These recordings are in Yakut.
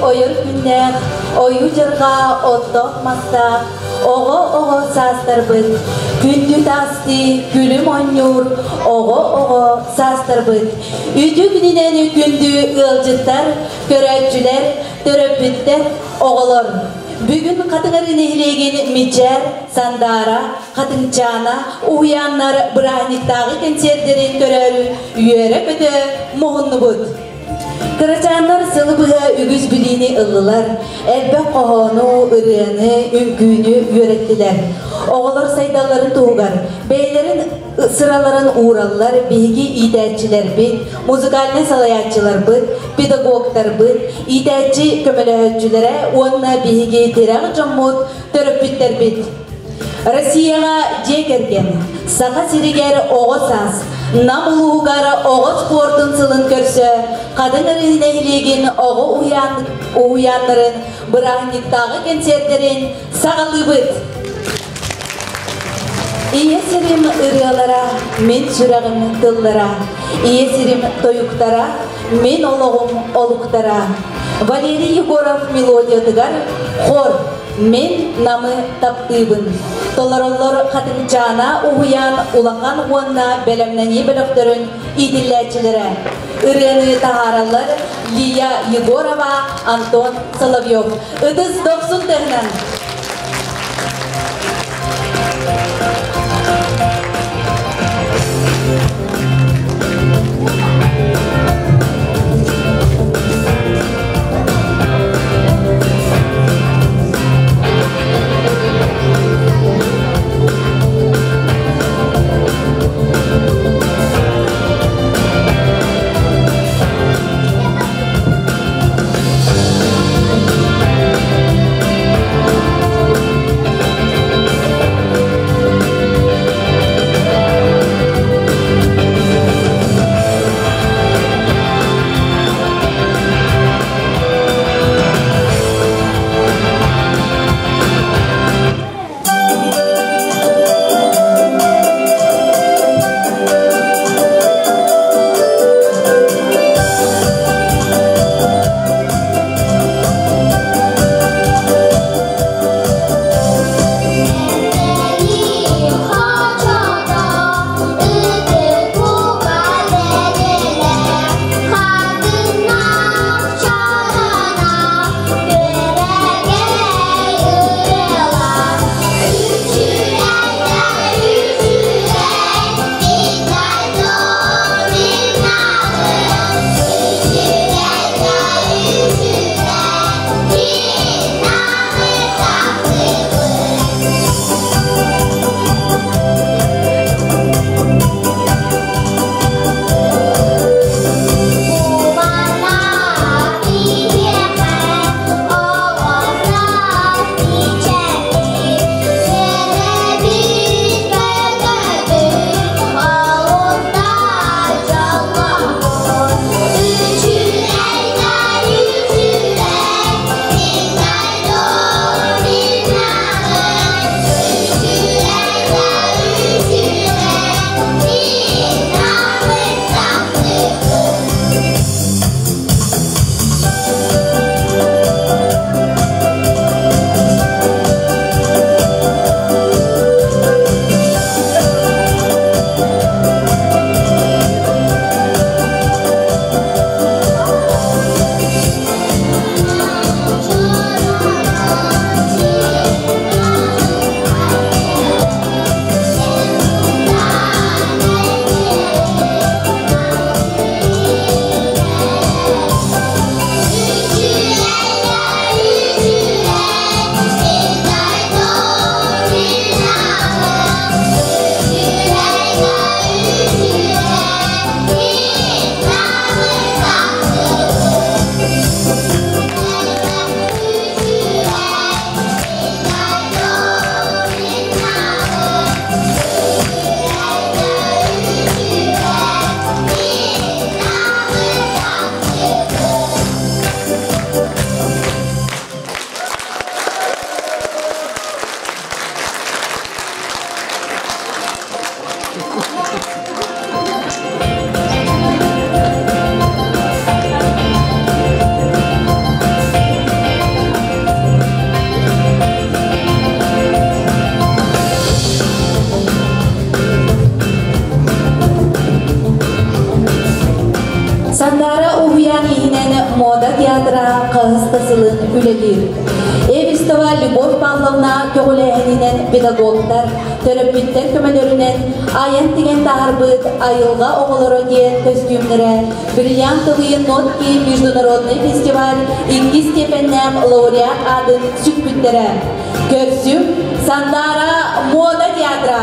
ойор күннээх, ойуу дьарҕаа оттоох мастаах, оҕо-оҕо саастарбыт, күндү таастыы күлүм оонньуур, оҕо-оҕо саастарбыт. Үтүө күнүнэн күндү ыалдьыттар, көрөөччүлэр, төрөппүттэр, оҕолор. Бүгүн Хатыҥырыы нэһилиэгин Мичээр, Сандаара, Хатыҥчаана уһуйааннар бырааһынньыктааҕы кэнсиэрдэрин көрөөрү үөрэ-көтө муһуннубут. Кырачааннар сылы быһа үгүс билиини ыллылар, элбэх хоһоону, ырыаны, үҥкүүнү үөрэттилэр. Оҕолор сайдалларын туһугар бэйэлэрин сыраларын уураллар биһиги иитээччилэрбит, музыкальнай салайааччыларбыт, педагогтарбыт, иитээччи көмөлөһөөччүлэрэ уонна биһиги тирэх дьоммут, төрөппүттэрбит. Россияҕа дьиэ кэргэн, Саха сиригэр оҕо саас, Нам улууһугар оҕо спордун сылын көрсө Хатыҥ Арыы нэһилиэгин оҕо уһуйааннарын бырааһынньыктааҕы кэнсиэрдэрин саҕалыыбыт! Ийэ сирим ырыалара, мин сүрэҕим тыллара, Ийэ сирим тойуктара, мин олоҕум олуктара. Валерий Егоров мелодиятыгар хор Мин Намы таптыыбын. Толороллор Хатыҥчаана уһуйаан улахан уонна бэлэмнэнии бөлөхтөрүн иитиллээччилэрэ. Ырыаны таһаараллар Лия Егорова, Антон Соловьев. Ытыс дохсун тыһынан! театра хаһыс да сылын үлэлиир. Эвестова Любовь Павловна көҕүлээһининэн педагогтар, төрөппүттэр көмөлөрүнэн айан тигэн таһарбыт «Айылҕа оҕолоро» диэн көстүүмнэрэ «Бриллиантовые нотки» международный фестиваль иккис степеннээх лауреат аатын сүкпүттэрэ. Көрсүм Сандаара мода театра.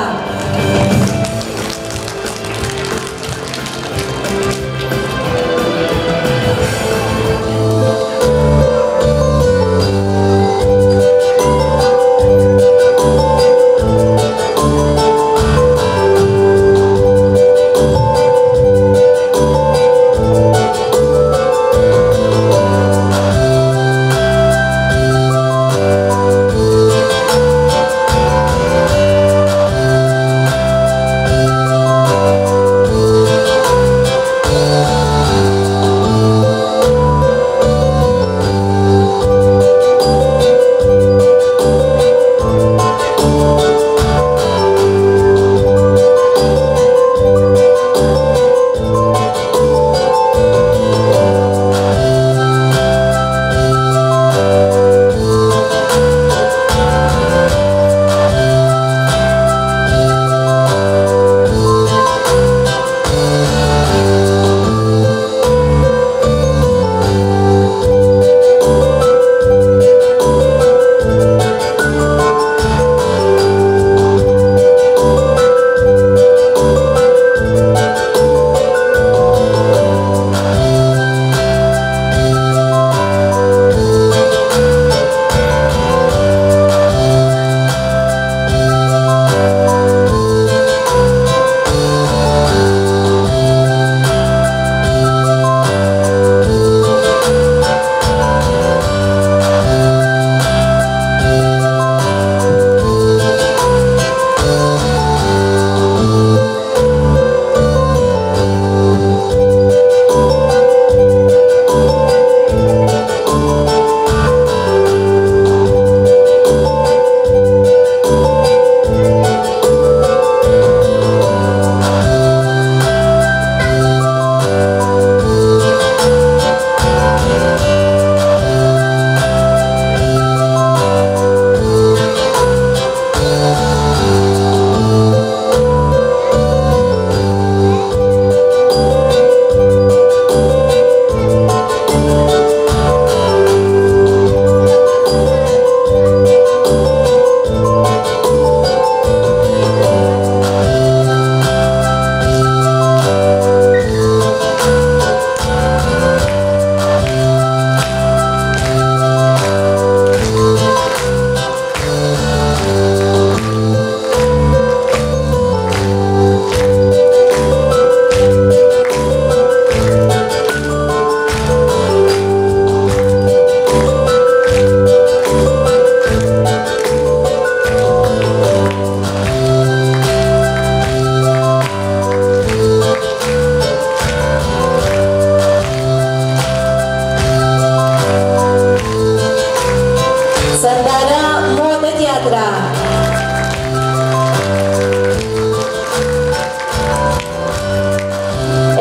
Сардана мода театра.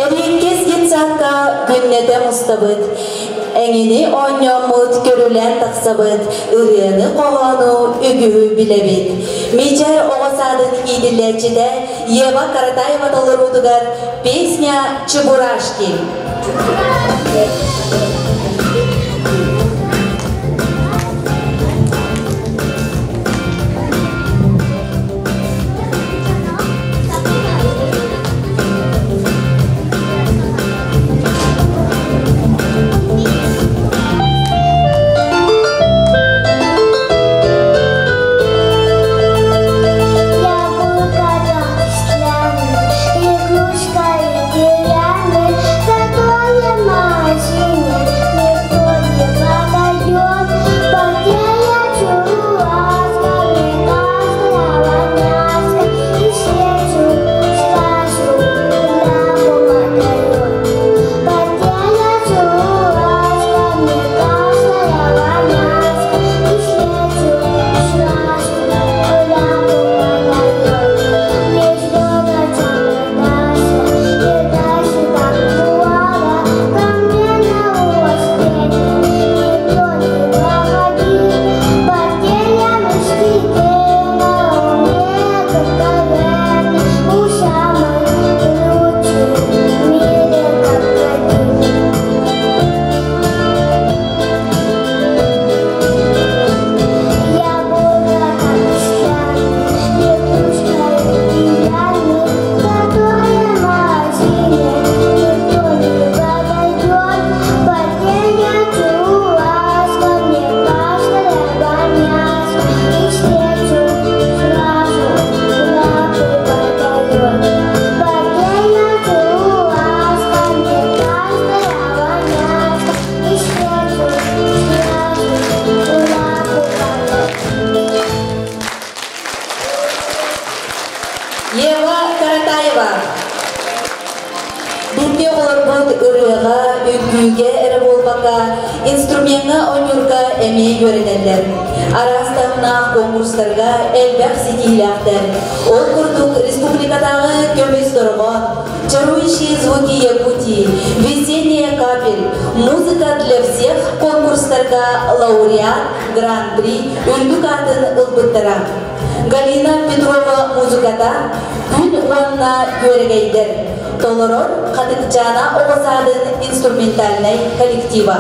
Эриэккэс детсадка күннэтэ мустабыт. Эҥини оонньооммут, көрүлээн тахсабыт, ырыаны, хоһоону үгүһү билэбит. Мичээр оҕо саадын иитиллээччитэ Ева Каратаева толоруутугар песня «Чебурашки». Яблоко стеклянное, игрушка деревянная, зато я магазине. Инструмеҥҥа оонньуурга эмиэ үөрэнэллэр. Араас таһымнаах куонкурустарга элбэх ситиһиилээхтэр. Ол курдук республикатааҕы көмүс дорҕоон, Чарующие звуки Якутии, Весенняя капель, Музыка для всех конкурстарга лауреат, гран-при үрдүк аатын ылбыттара. Галина Петрова музыката Күн уонна күөрэгэйдэр толорор Хатыҥчаана оҕо саадын инструментальнай коллектива.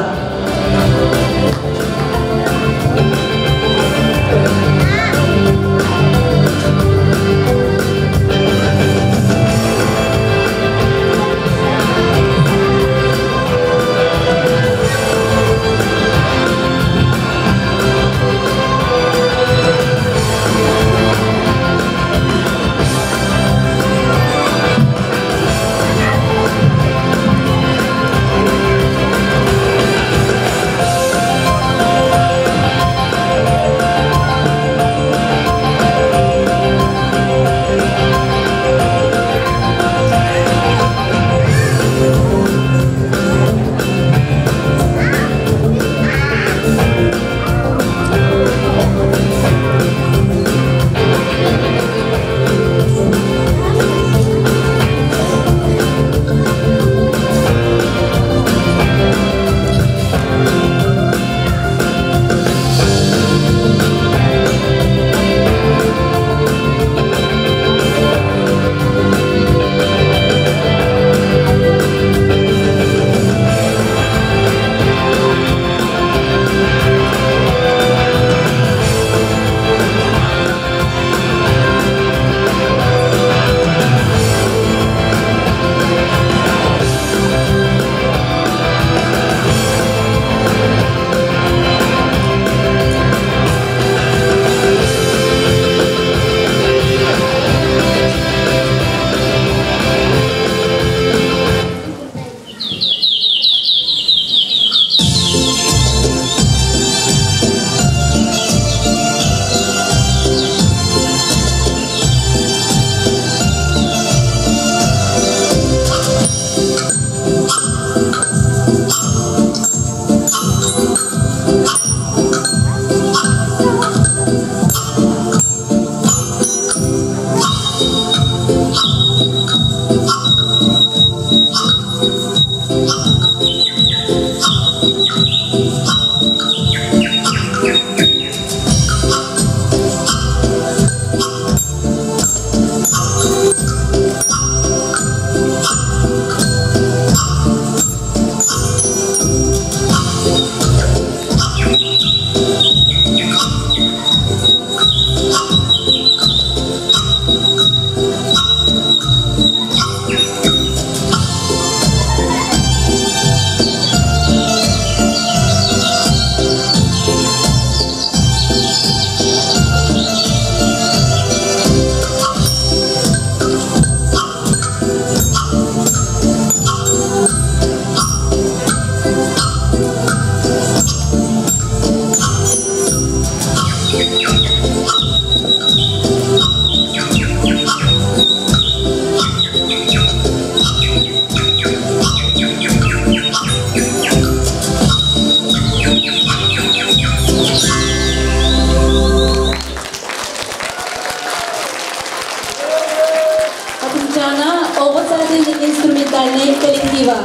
Хатыҥчаана оҕо саадын инструментальнай коллектива.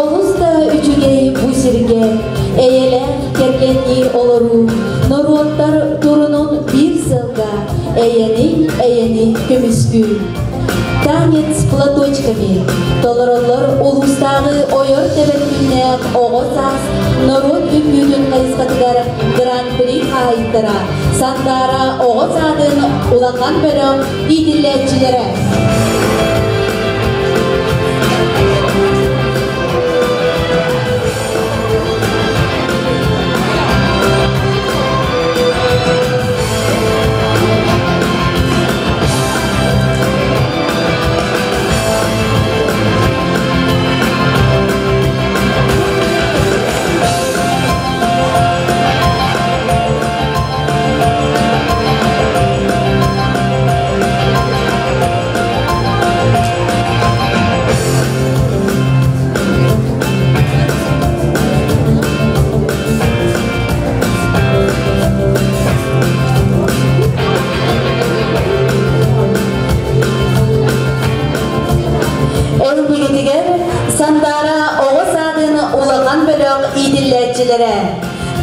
Олус да үчүгэй бу сиргэ эйэлээх кэргэннии олоруу норуоттар турунун биир сылга эйэни эйэни көмүскүү. Танец платочками толороллор улуустааҕы ойор тэбэр күннээх оҕо саас норуот үҥкүүтүн хайысхатыгар гран-при хаһаайыттара Сандаара оҕо саадын улахан бөлөх иитиллээччилэрэ.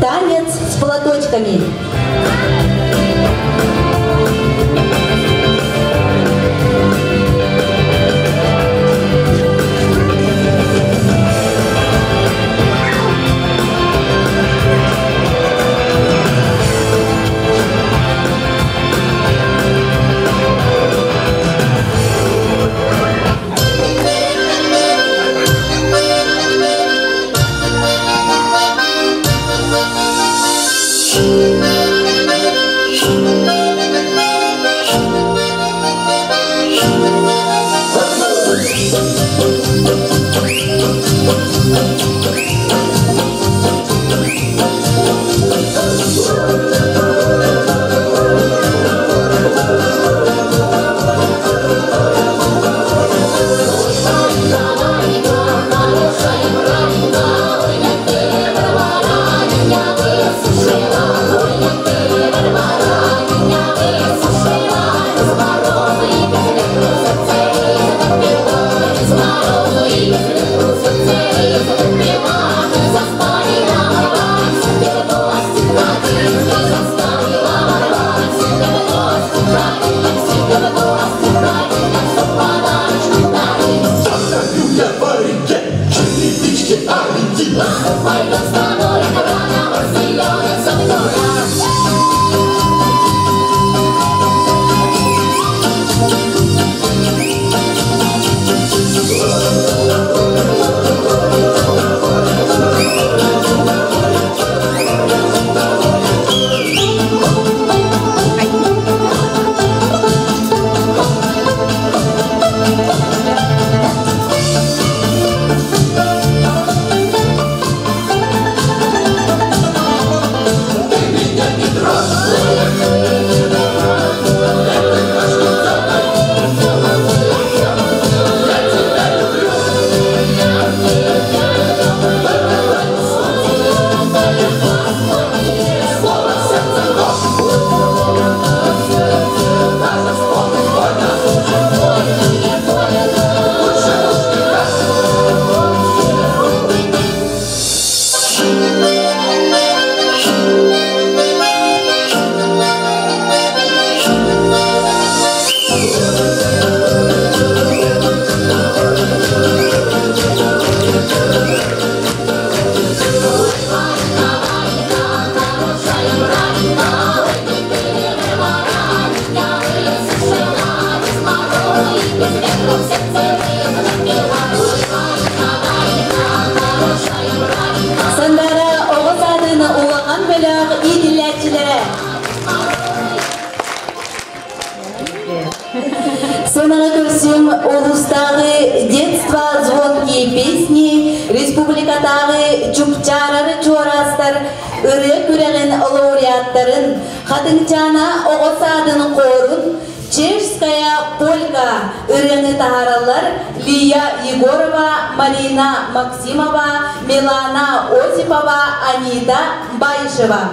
Танец с платочками. Сандара оҕо саадын улахан бөлөх иитиллээччилэрэ. Сыанаҕа көрсүм улуустааҕы «Детство звонкие песни» республикатааҕы Чупчаарары чуораастар ырыа күрэҕин лауреаттарын Хатыҥчаана оҕо саадын хорун Чешская полька ырыаны таһаараллар Лия Егорова, Марина Максимова, Милана Осипова, Анита Баишева.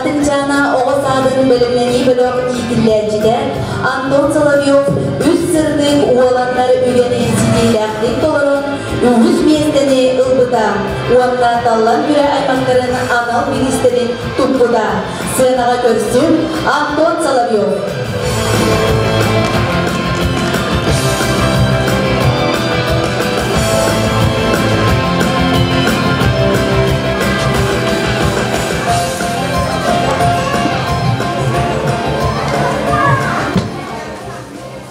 Хатыҥчаана оҕо саадын бэлэмнэнии бөлөх иитиллээччитэ Антон Соловьев үс сырдык уоланнар үгэни ситиилээхтик толорон үһүс миэстэни ылбыта уонна Таллан Бүрэ аймахтарын анал бириистэрин туппута. Сыанаҕа көрсүҥ Антон Соловьев.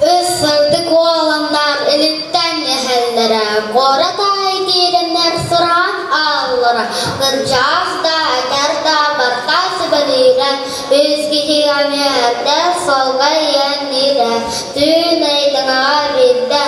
Үс сырдык уоланнар илиттэн иһэллэрэ, куорат аайы киирэннэр сураан ааллара, кырдьаҕас да, эдэр да барыта сүбэлиирэ, үс киһи эмиэ эрдэ суолга иэнниирэ, түүн ыйдаҥаҕа биирдэ,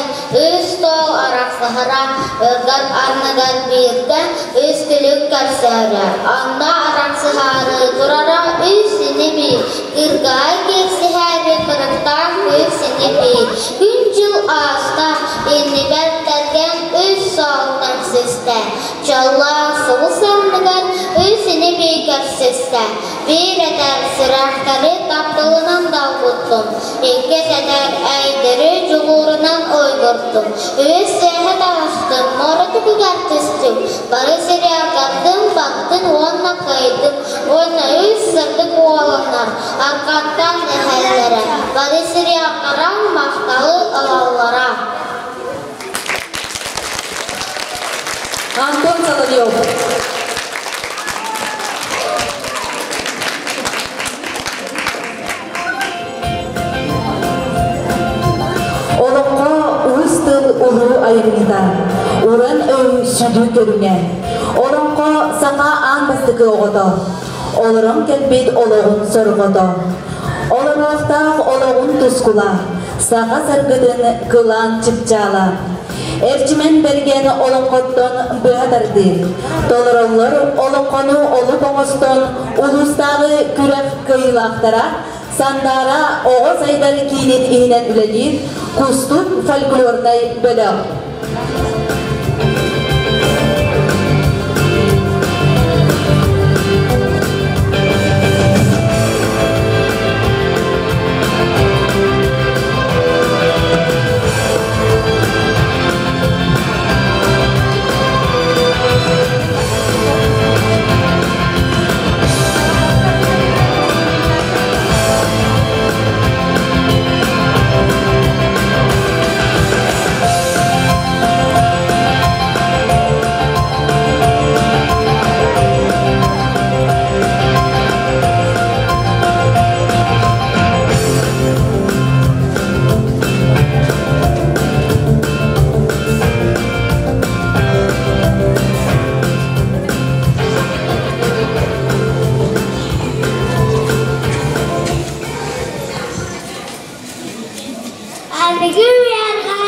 үс суол арахсыһара, ыргар анныгар биирдэ үс күлүк көрсөрө, онно арахсыһаары турара үс сини-бии, Кыргаай киирсиһээри кырыктаах үс сини-бии, күн-дьыл ааста, иннибэр тэргэн үс суол көрсүстэ, дьоллоох сулус анныгар үс ини-бии көрсүстэ, биир этэр сүрэхтэри тапталынан долгуттум, иккис этэр өйдөрү дьулуурунан уйгуртум, үһүс сыыһа таҕыстым, муора түгүгэр түстүм, бары сири алдьаттым, баттым уонна кыайдым уонна үс сырдык уоланнар арҕаттан иһэллэрэ, бары сири аппаран махталы ылаллара. Антон Соловьев. Олоҥхо уус тыл улуу айымньыта, уран өй сүдү көрүҥэ. Олоҥхо саха аан бастакы оҕото, олорон кэлбит олоҕун сорҕото. Олоруохтаах олоҕун тускула, саха саргытын кылаан чыпчаала. Эрчимэн Бэргэн олоҥхоттон быһа тардыы. Толороллор олоҥхону олук оҥостон улуустааҕы күрэх кыайыылаахтара Сандаара оҕо сайдар киинин иһинэн үлэлиир Кустук фольклорнай бөлөх. Аныгы үйэҕэ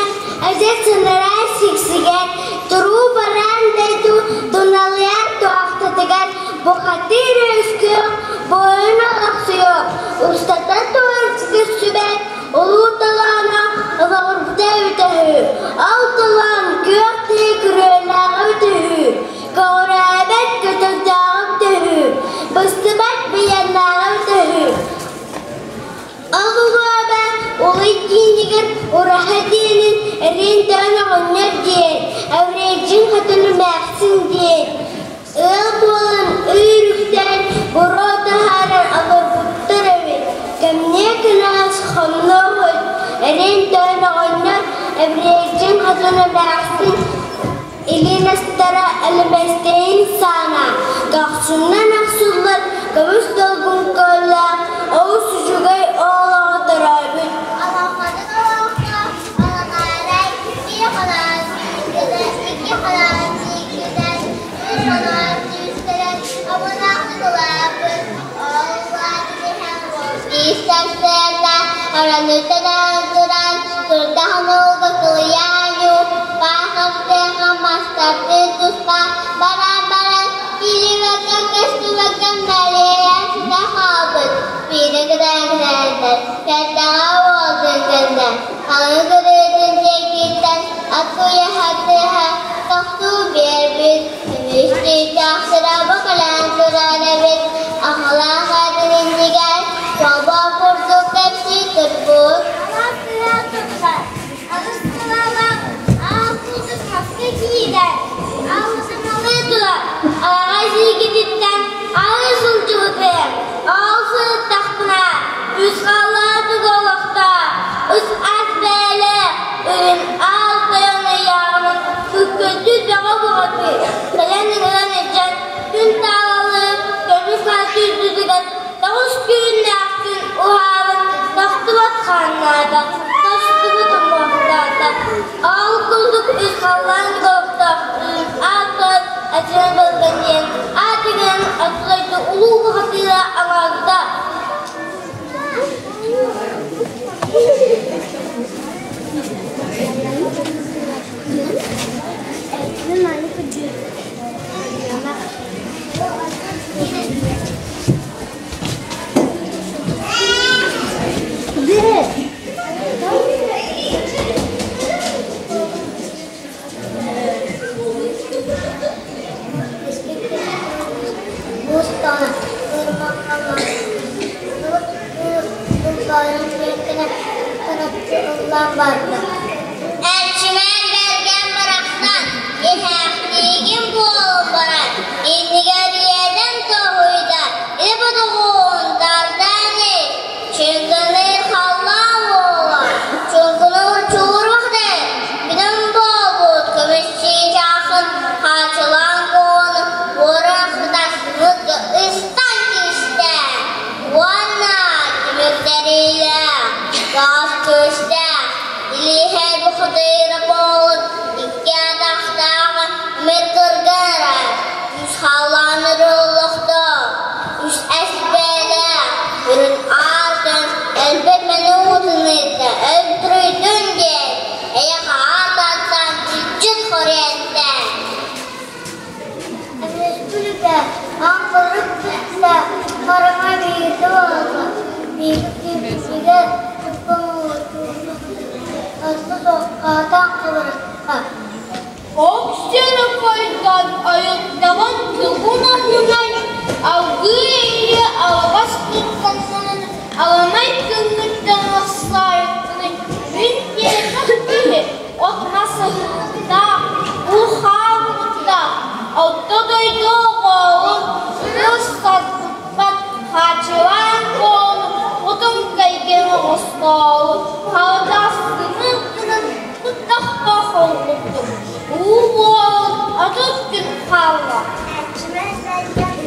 адьас сынараа сиксигэр, туруу бараан дойду туналыйар туохтатыгар бухатыыр үөскүөх, буойун олохсуйуох, устата туорчугар сүбэт улуу талаана олоҕурбута эбитэ үһү. Ол талаан күөх тыы күрүөлээҕэ эбитэ үһү, көҕүрээбэт көтөрдөөҕө эбитэ үһү, быстыбат быйаннааҕа эбитэ үһү. Ол улуоба улуй диэнигэр ураһа диэнин эриэн тойон оҕонньор диэн, Эврейдьин хотун эмээхсин диэн ыал буолан үүрүктээн буруо таһааран олорбуттар эбит. Кэмниэ кэнэҕэс хонноо эриэн тойон оҕонньор Эврейдьин хотун эмээхсин Илин астара элэмэстэйин саана, көхсүнэн охсуллар көмүс долгун көөллөөх олус үчүгэй оҕолоро төрөөбүт. Олоҥхону олоҥхо Алаҥаарай биир холоон сүүргүлэр, икки холоон сүүргүлэр, үс холоон сүүстэрэр, омунаахтык улааппыт, ол улаатан иһэн Истэн сыана оронуттан туран, турдаҕын ууга кылыйаанньу, баахамтыаха мастардыы туспа баран-баран, киирибэккэ көстүбэккэ мэлийэн сыта хаалбыт. Биирэ кытаанахтар, кэттэҕэ уолтун гынна, хаҥа кырыытын диэкиттэн аккуйаһа тыаһа тохтуу биэрбит, көмүстүү тахсыра бакалаан турар эбит, аҕалаах Үрүн Аал Тойон ыйааҕынан Күккүрдүү бөҕө бухатыыр кэлэн ыҥыран илдьэн күн таалалыы көмүс хаар түүрдүтүгэр тоҕус түүннээх күн уһаабыт тохтубат хааннаата, тостубут уҥуохтаата. Ол курдук үс халлаан олохтоох Үрүн Аал Тойон Этинэн Бэргэн диэн аат иҥэрэн Орто дойду улуу бухатыыра аҥаарда. Эрчимэн Бэргэн барахсан иһээхтиигин буолан баран иннигэр иэдэм тоһуйда ибудугуун тардаани чыҥкыныыр халлаан уола чуҥкунуур чуурбахты бүтүн буолбут көмүс чыычаахын хаачылаан куону уоран сытасмыт ыстан түстэ уонна түмүктэриилээх гаас күөстээх илииһэ бухатыыра буолун икки атахтааҕа мыркыргара үс халлааннар олохтоох үс эспээлээх үрүн аартан өлбөт мэҥэ уутуныыта өлтүрүйдүн диэн эйиэхэ аатааттаан илдьит хоруйатта. Республика аҥырык кытта хараҥа бииргэ буолла. Биирдиибитигэр Оксенопойдан айылтаҕын тугун аһынан алгыы илии алабас туттаннын аламай күҥҥүттэн ахсаайыттыны мин диэтэх киһи от-мас аһылыктаах, уу-хаар куттаах, орто дойду оҕоолун сырыс сарбыппат хаачылаан буолун утум кэйгэн оҕостоолу халадаастыҥын гынан куттахха холбуттум уу буолан 30 күн хаалла. Эрчимэн бэргэн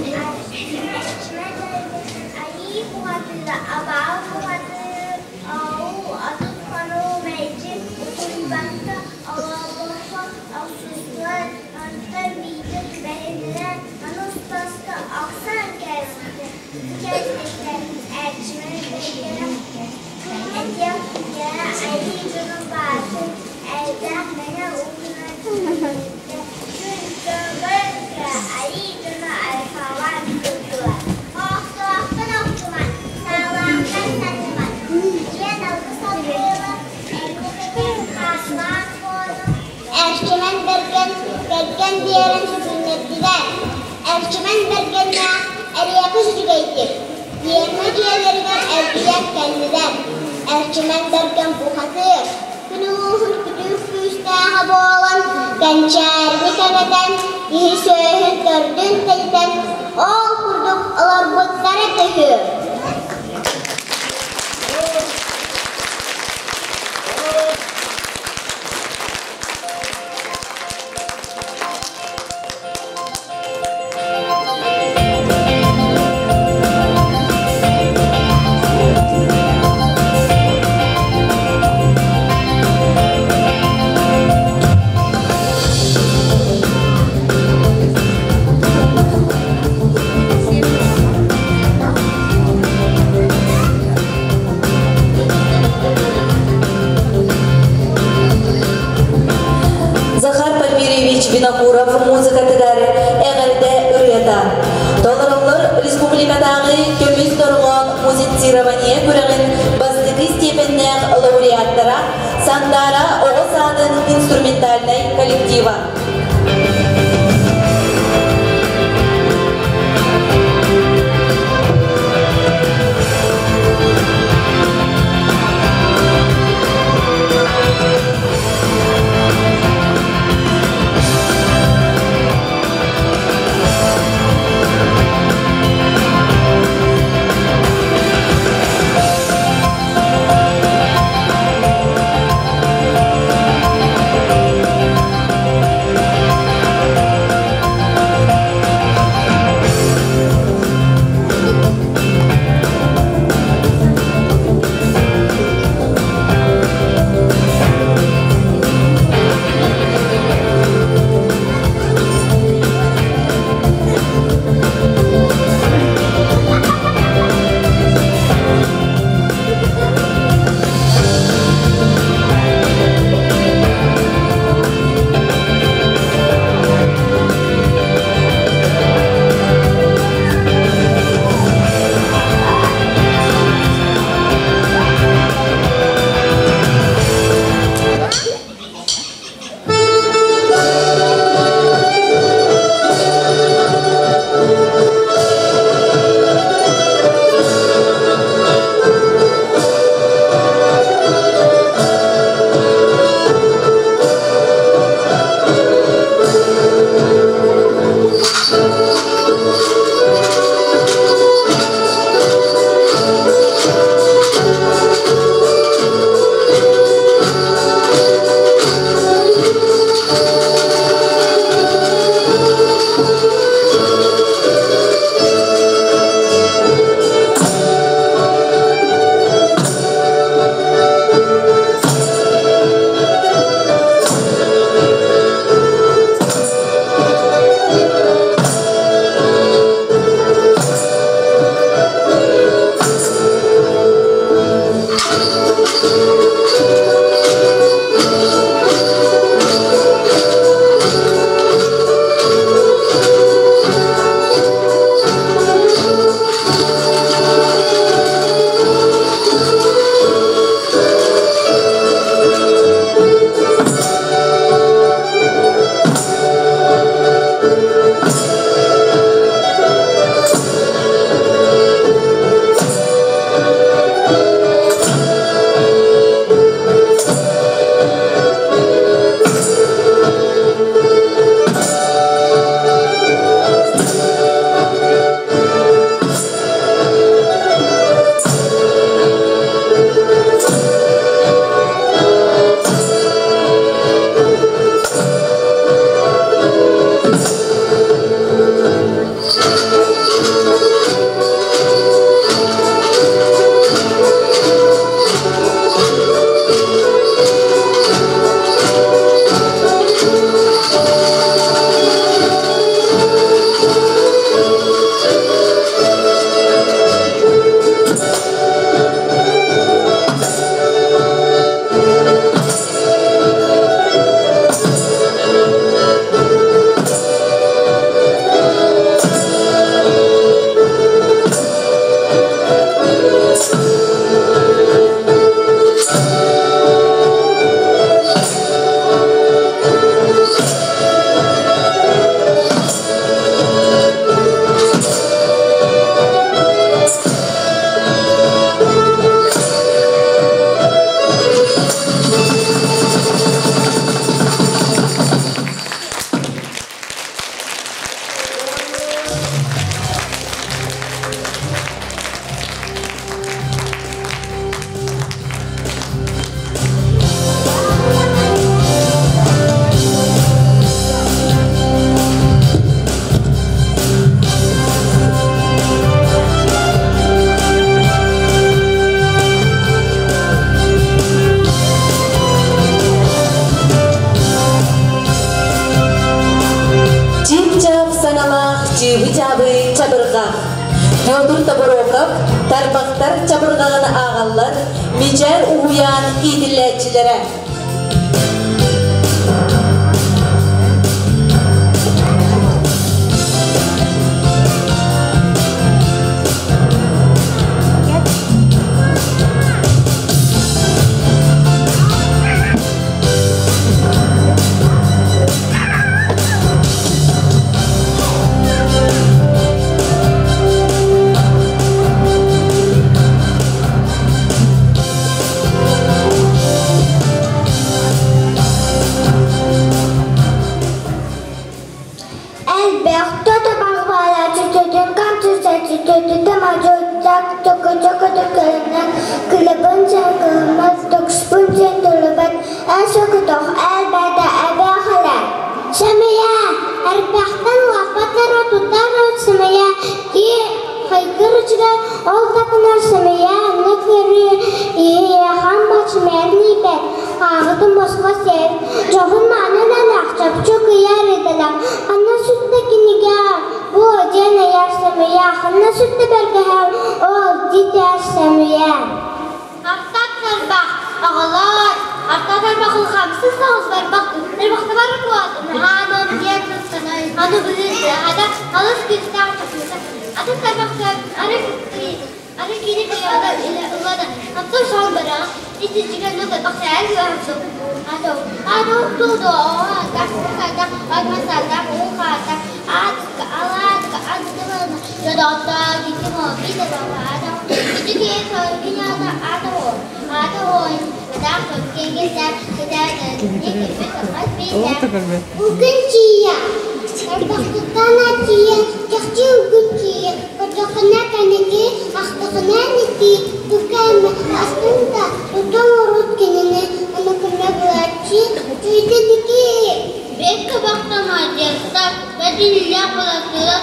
айыы бухатыыра абааһы бухатыыр оу 30 хонуу мэлдьи утуйбакка олорбокко охсустулар онтон биирдэ түбэһиннэрэн аны устаска охсон кээспитэ бу кэнниттэн Эрчимэн бэргэнэ этиэх түгэнэ айыы дьонун баатын элбэх мэҥэ уутунан киирбитэ күн көҥгөл айыы дьоно айхаллаан турдулар Охтоохтон охтуман, саалаахтан сатыман, диэн алгыс алгыылар эймэкэтин хааллаан буолан Эрчимэн Бэргэн кэргэн биэрэн сүгүннэрдилэр. Эрчимэн Бэргэннээх эриэккэс үчүгэйдик, пиэрмэ дьиэлэригэр эргийэн кэллилэр. Эрчимэн Бэргэн бухатыыр, күн улууһун күтүр күүстээҕэ буолан, кэнчээрини кэнэтэн, киһи сүөһүн төрдүн тэнитэн, ол курдук олорбуттара үһү. Захар Пальмирьевич Винокуров музыкатыгар эҕэрдэ ырыата. Толороллор республикатааҕы көмүс дорҕоон музицирование күрэҕин бастакы степеннээх лауреаттара Сандаара оҕо саадын инструментальнай коллектива. Тарбахтар чабырҕаҕын ааҕаллар, Мичээр уһуйаан иитиллээччилэрэ. Элбэх тото-барбаалааччы төтөн камчысаччы төтөтө мадьуоттаах төкө-төкө-төкөрүнэн кылыбын сэн кыһыммат, токспун сэн толубат, эн сокутох элбээтэ эбээхэлэ. Сэмэйэ, эрбэхтэн улааппаттар отуттар сэмэйэ, ки хайгыр үчүгэй, ол такынар сэмэйэ, аннык көрүү иһиэхан бачмэрниипэт, ааҕытын босхо сэр, дьоһун маанын элэх, чопчу кыйар идэлэх, ханна сүттэ кинигэ, бу диэн ыйар сэмэйэ, ханна сүттэ бэргэһэм, ол дитэр сэмэйэ. Артат тарбах, оҕолор, арта тарбах улахамсыз соҕус барбах, тарбахтабар куот, наһаанон диэн туттанай, аны быһыытыһада, алыс күүстээх чокуута, атын тарбахтар ары ары кини кыйаада илэ ыллада, аттар соон бараҕа, итичигэн тарбах сээн үөһэмсу, ато, ато тудо, ата, агмасата, ухата, атка, алатка, антымана, жодота, китимо, китимо, Үгүн тиийэ, тарбахтыттан тиийэ, чахчы үгүн тиийэ, көрдөххүнэ кэнники, ахтаххына ники, tukkaama астында тутан урут кинини аны көмө булааччы үчүгэй Бекка бахтамадьяттар, бәдиллә булатыла,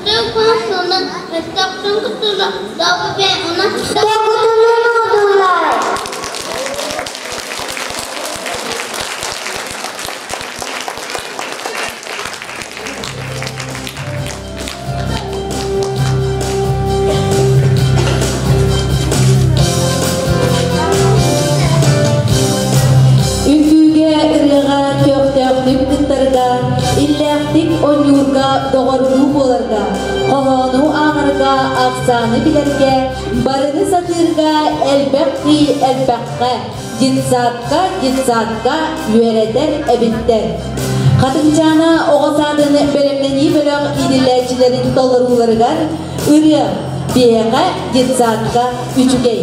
Туту консуна, Тахтын кутула, Дабы она Токутунун одулар. Үкүүгэ ырыаға көхтөөхтүк кыттарга, иллээхтик онньуурга доҕордуу буоларга, хоһоону ааҕарга, ахсааны билэргэ, барыны сатыырга элбэх кий элбэххэ, детсадка детсадка үөрэтэр эбиттэр. Хатыҥчаана оҕо саадын бэлэмнэнии бөлөх иитиллээччилэрин толорууларыгар ырыа биһиэхэ детсадка үчүгэй.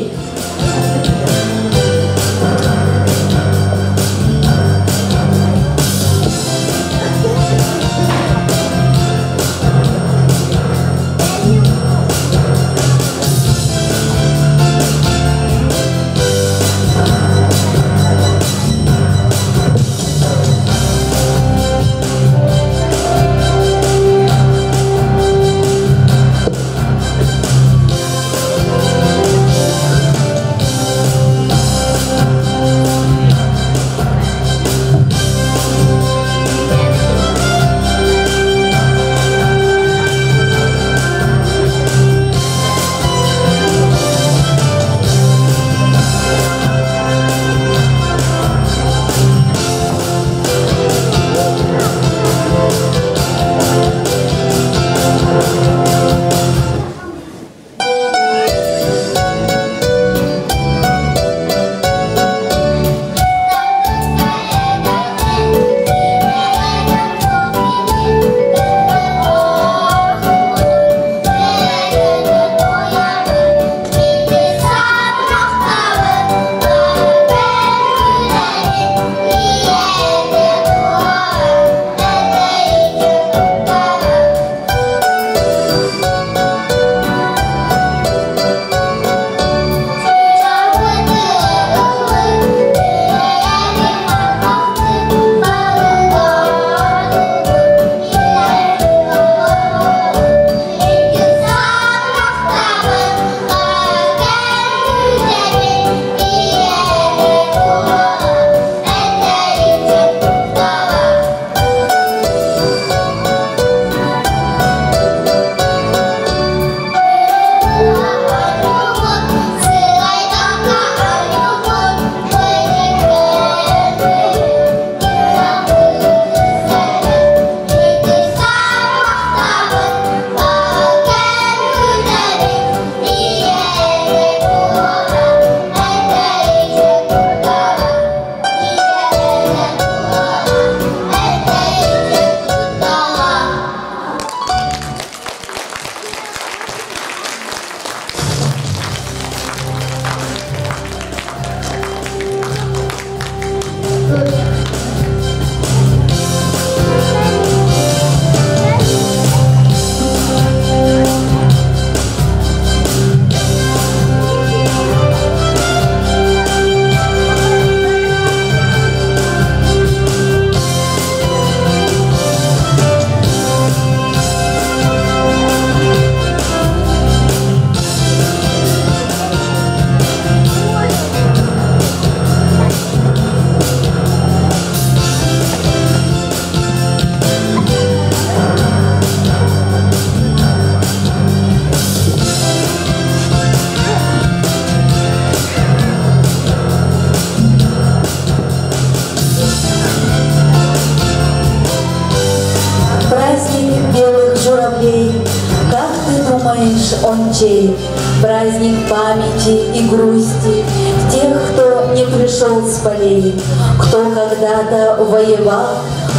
ночей, праздник памяти и грусти тех, кто не пришел с полей, кто когда-то воевал,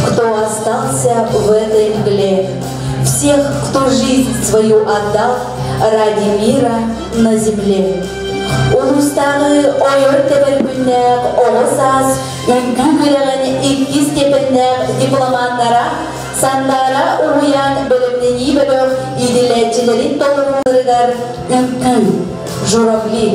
кто остался в этой мгле, всех, кто жизнь свою отдал ради мира на земле. Улуустааҕы ойор-тэбэр күннээх оҕо саас үҥкүү күрэҕин иккис степеннээх дипломаннара Сандаара уһуйаан бэлэмнэнии бөлөх иитиллээччилэрин толорууларыгар үҥкүү Журавли.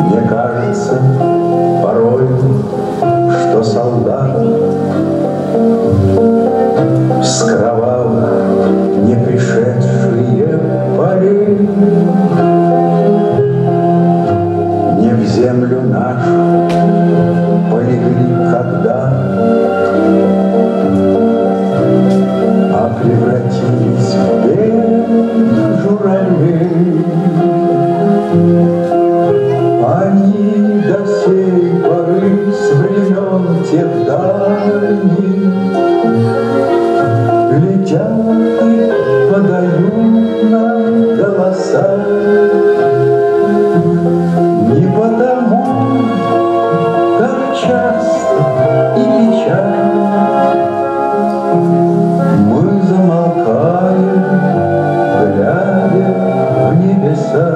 Мне кажется порой, что солдат с кровавых не пришедшие полей не в землю нашу полегли когда, а превратились в белых журавлей. Они до сей поры с времен тех дальних летят и подают нам голоса. Не потому, как часто и печально мы замолкаем, глядя в небеса.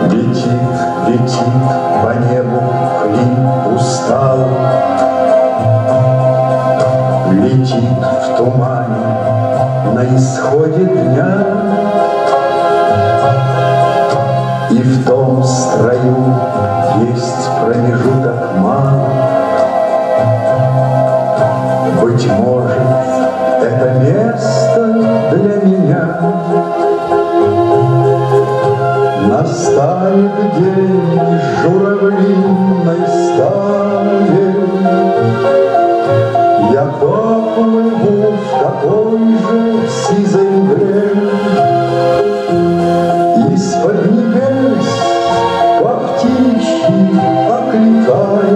Летит, летит по небу клин усталый, летит в тумане на исходе дня, и в том строю есть промежуток малый. Быть может, это место для меня. Настанет день журавлиной стаи, я поплыву в такой же сизой мгле. Из-под небес по птичьи окликая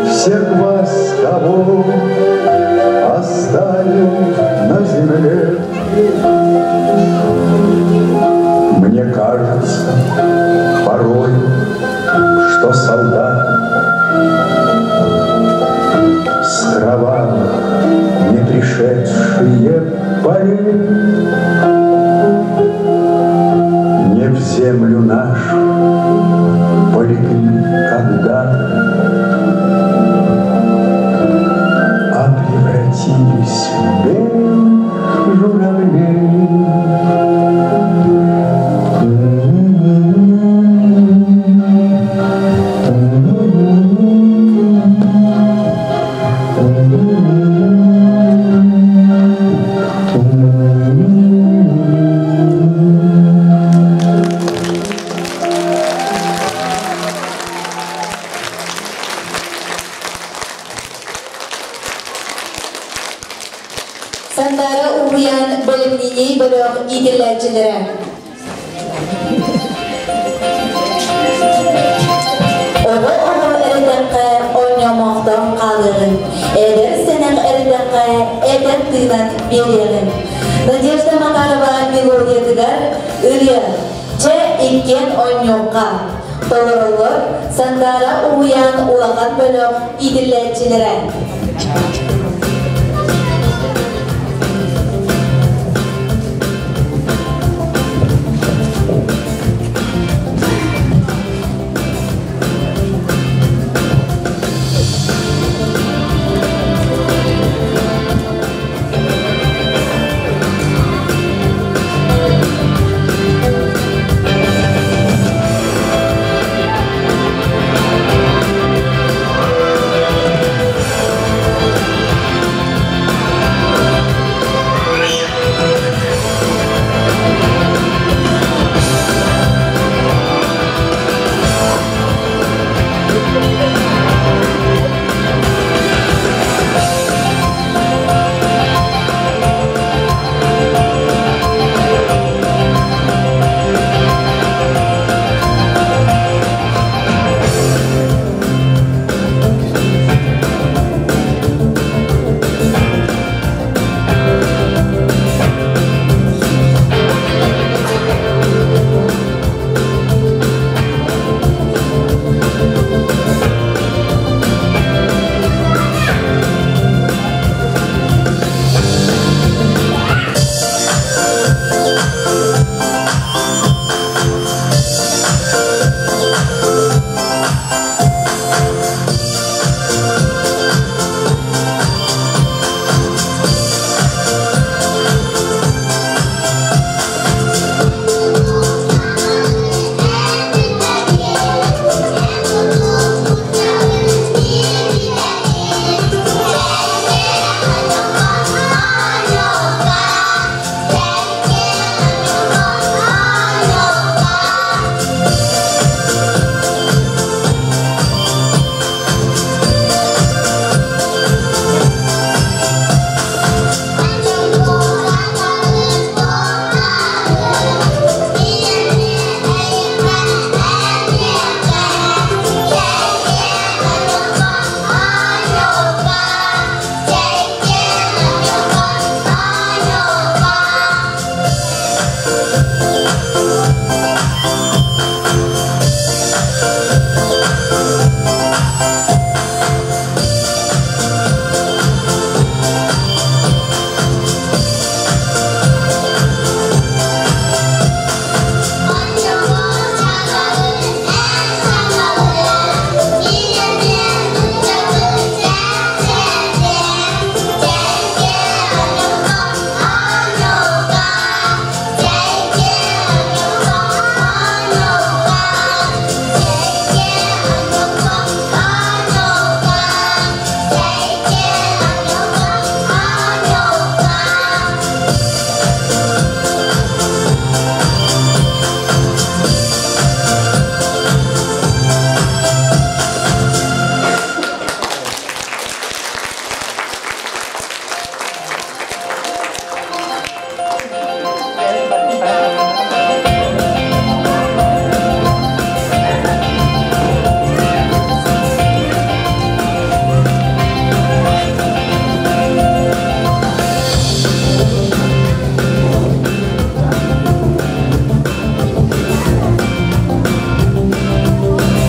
всех вас, кого оставил на земле. Мне кажется порой, что солдаты с кровавых не пришедшие полей не в землю нашу полегли когда-то, а превратились в белых журавлей. Сандаара уһуйаан бэлэмнэнии бөлөх иитиллээччилэрэ. Оҕо-оҕо олорон хаалыаҕыҥ, эдэр сэнэх эрдэххэ эдэр тыынан биэриэҕиҥ. Надежда Макарова мелодиятыгар ырыа Чэ, иккиэн оонньуохха. Толороллор Сандаара уһуйаан улахан бөлөх иитиллээччилэрэ.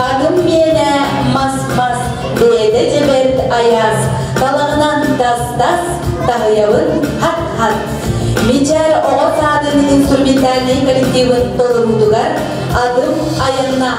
Атын миэнэ мас-мас, бэйэтэ дьэбэрт айаас, талаҕынан тас-тас, таһыйабын хат-хат. Мичээр оҕо саадын инструментальнай коллективын толоруутугар Адым айанна.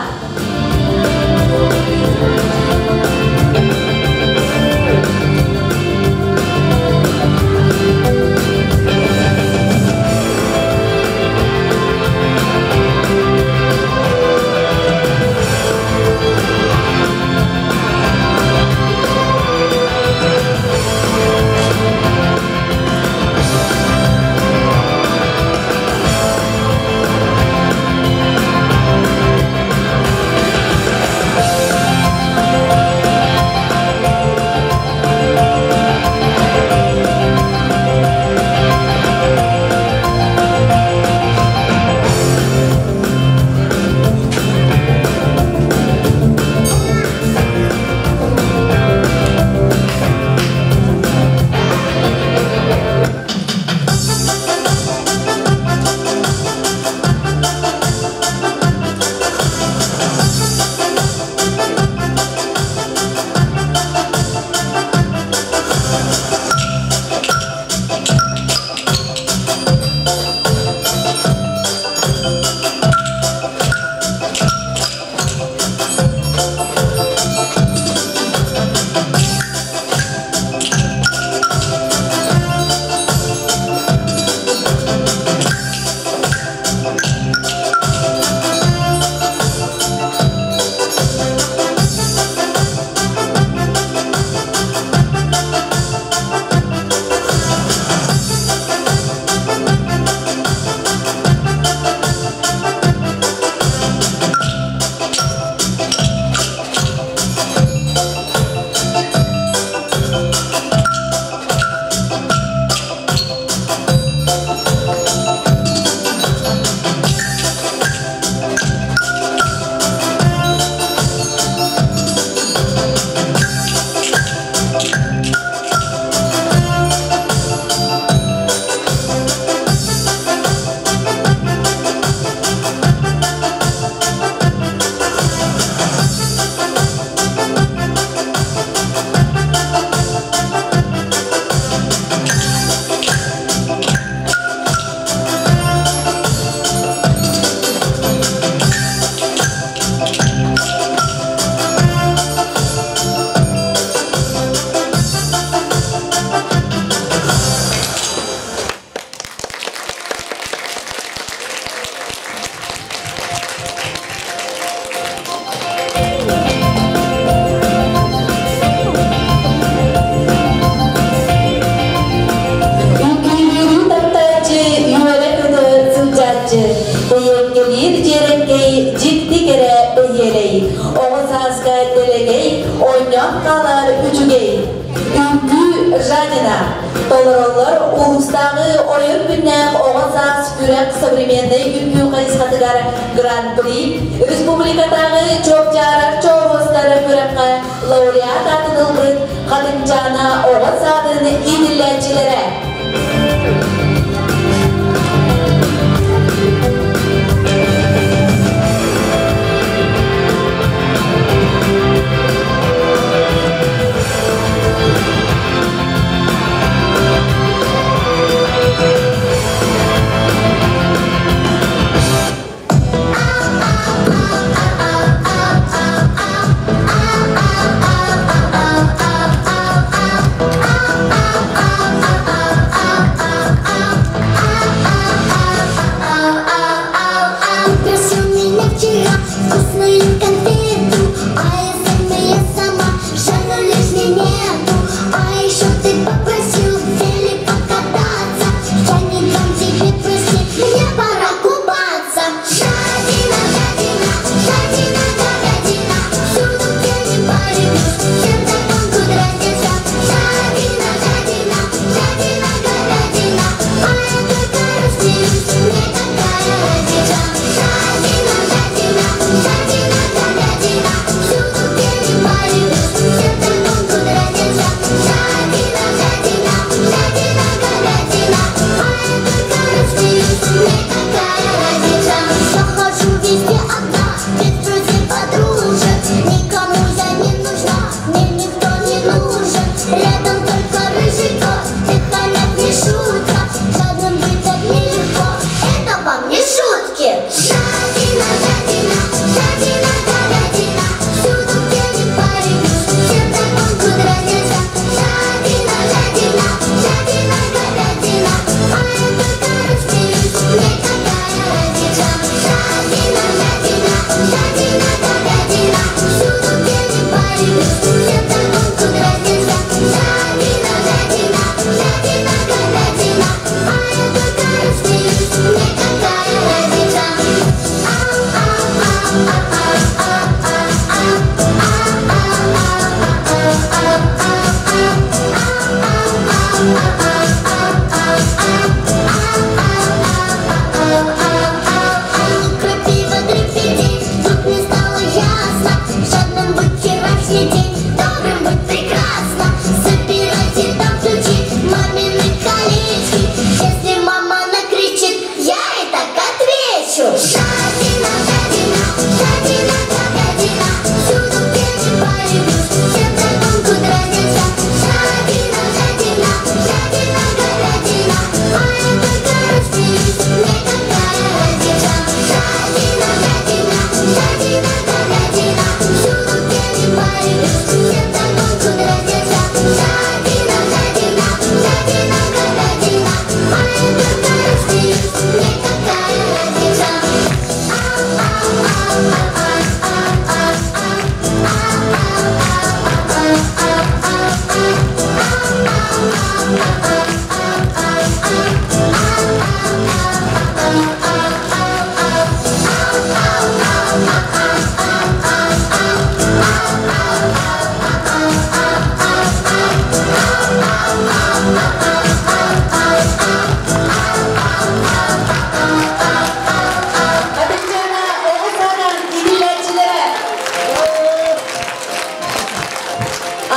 Үҥкүү Жадина. Толороллор улуустааҕы ойор күннээх оҕо саас күрэх современнай үҥкүү хайысхатыгар Гран-при, республикатааҕы чуопчаарар чооруостары күрэххэ лауреат аатын ылбыт Хатыҥчаана оҕо саадын иитиллээччилэрэ. Упросил меня вчера вкусную конфету, а я сама, я сама, жаль, лишней нету. А еще ты попросил велик покататься, я не дам тебе, прости, мне пора купаться. Жадина, жадина, жадина, говядина, всюду, где не порвешь, всем тонку дразнишься. Жадина, жадина, жадина, говядина, а я только рассмеюсь, мне какая разница. Жадина, жадина, жадина, говядина, всюду, где не порвешь, всем тонку дразнишься. Жадина, жадина, жадина, говядина, а я только рассмеюсь, мне какая разница. Я хожу везде одна, без друзей, подружек, никому я не нужна, мне никто не нужен. Рядом только рыжий кот, ты не шутка, жадным быть так нелегко, это вам не шутки. Жадина, жадина, жадина, говядина, всюду, где не порвешь, всем тонку дразнишься. Жадина, жадина, жадина, говядина, а я только рассмеюсь, мне какая разница. Жадина, жадина, жадина, говядина, всюду, где не порвешь, всем тонку дразнишься. Жадина, жадина, жадина, говядина, а я только рассмеюсь, мне какая разница. Крапива дребедень, вдруг мне стало ясно, жадным быть вчерашний день, добрым быть прекрасно. Собирайте там ключи, мамины колечки, если мама накричит, я и так отвечу. Жадина, жадина, жадина, говядина, всюду, где не порвешь, всем тонку дразнишься. Жадина, жадина, жадина, говядина, а я только рассмеюсь, мне какая разница. Жадина, жадина, жадина, говядина, всюду, где не порвешь, всем тонку дразнишься. Жадина, жадина, жадина, говядина, а я только рассмеюсь, мне какая разница. Хатыҥчаана оҕо саадын иитиллээччилэрэ.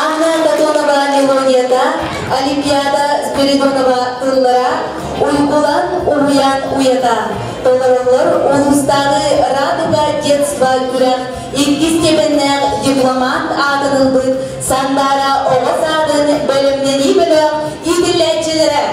Анна Тотонова мелодията, Олимпиада Спиридонова тыллара, Уйгулан уһуйаан уйата. Толороллор улуустааҕы Радуга детства күрэх иккис степеннээх дипломант аатын ылбыт Сандаара оҕо саадын бэлэмнэнии бөлөх иитиллээччилэрэ.